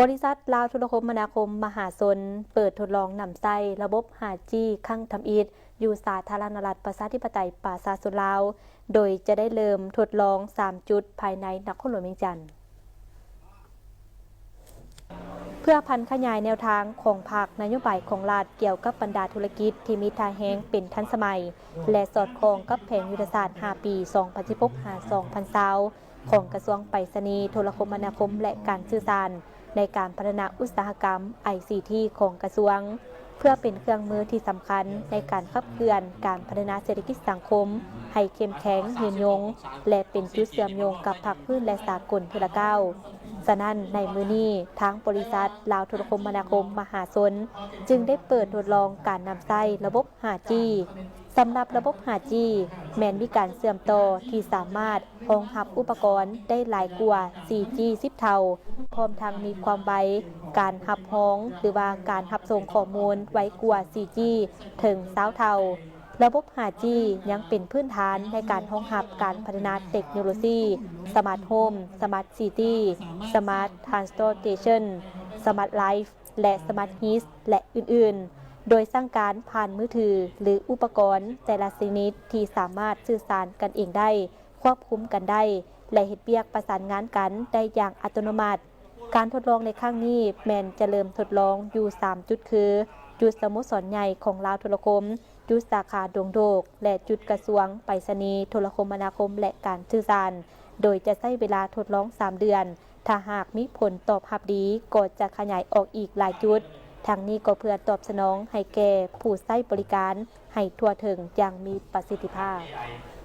ບໍລິສັດລາວໂທລະຄົມມະນາຄົມມະຫາຊົນ ເປີດທົດລອງນຳໃຊ້ລະບົບ ຫ້າຈີ ຄັ້ງທຳອິດ ຢູ່ສາທາລະນະລັດປະຊາທິປະໄຕປະຊາຊົນລາວ, ໂດຍຈະໄດ້ເລີ່ມທົດລອງສາມຈຸດພາຍໃນນະຄອນຫຼວງວຽງຈັນ. ເພື່ອຜັນຂະຫຍາຍແນວທາງຂອງພັກ, ນະໂຍບາຍຂອງລັດກ່ຽວກັບບັນດາທຸລະກິດທີ່ມີທ່າແຮງເປັນທັນສະໄໝ ແລະ ສອດຄ່ອງກັບແຜນຍຸດທະສາດຫ້າປີ ສອງພັນສິບຫົກ ຫາ ສອງພັນຊາວ ຂອງກະຊວງໄປສະນີ, ໂທລະຄົມມະນາຄົມ ແລະ ການສື່ສານ ໃນການພັດທະນາອຸດສາຫະກຳ ໄອຊີທີ ຂອງກະຊວງ ເພື່ອເປັນເຄື່ອງມືທີ່ສຳຄັນໃນການຂັບເຄື່ອນການພັດທະນາເສດຖະກິດສັງຄົມໃຫ້ເຂັ້ມແຂງ, ຍືນຍົງ ແລະ ເປັນຈຸດເຊື່ອມໂຍງກັບພາກພື້ນ ແລະ ສາກົນເທື່ອລະກ້າວ. ສະນັ້ນ, ໃນມື້ນີ້, ທາງບໍລິສັດລາວໂທລະຄົມມະນາຄົມມະຫາຊົນ ຈຶ່ງໄດ້ເປີດທົດລອງການນຳໃຊ້ລະບົບ ຫ້າຈີ. ສຳລັບລະບົບ ຫ້າຈີ ແມ່ນມີການເຊື່ອມຕໍ່ທີ່ສາມາດຮອງຮັບອຸປະກອນໄດ້ຫຼາຍກວ່າ ສີ່ຈີ ສິບເທົ່າ, ພ້ອມທັງມີຄວາມໄວການຮັບຮອງ ຫຼືວ່າການຮັບສົ່ງຂໍ້ມູນໄວກວ່າ ສີ່ຈີ ເຖິງ ຊາວເທົ່າ. ລະບົບ ຫ້າຈີ ຍັງເປັນພື້ນຖານໃນການຮອງຮັບການພັດທະນາເຕັກໂນໂລຊີ ສະມາດໂຮມ, ສະມາດຊິຕີ, ສະມາດທຣານສະໂຕເຕເຊິນ, ສະມາດໄລຟ໌ ແລະ ສະມາດຮີດ ແລະ ອື່ນໆ ໂດຍສັ່ງການຜ່ານມືຖື ຫຼື ອຸປະກອນແຕ່ລະຊະນິດທີ່ສາມາດສື່ສານກັນເອງໄດ້, ຄວບຄຸມກັນໄດ້ ແລະ ເຮັດວຽກປະສານງານກັນໄດ້ຢ່າງອັດຕະໂນມັດ. ການທົດລອງໃນຄັ້ງນີ້ແມ່ນຈະເລີ່ມທົດລອງຢູ່ສາມຈຸດຄື ຈຸດສະໂມສອນໃຫຍ່ຂອງລາວໂທລະຄົມ, ຈຸດສາຂາດົງໂດກ ແລະ ຈຸດກະຊວງໄປສະນີ, ໂທລະຄົມມະນາຄົມ ແລະ ການສື່ສານ, ໂດຍຈະໃຊ້ເວລາທົດລອງສາມເດືອນ. ຖ້າຫາກມີຜົນຕອບຮັບດີ, ກໍຈະຂະຫຍາຍອອກອີກຫຼາຍຈຸດ. ທັງນີ້ກໍເພື່ອຕອບສະໜອງໃຫ້ແກ່ຜູ້ໃຊ້ບໍລິການໃຫ້ທົ່ວເຖິງຢ່າງມີປະສິດທິພາບ.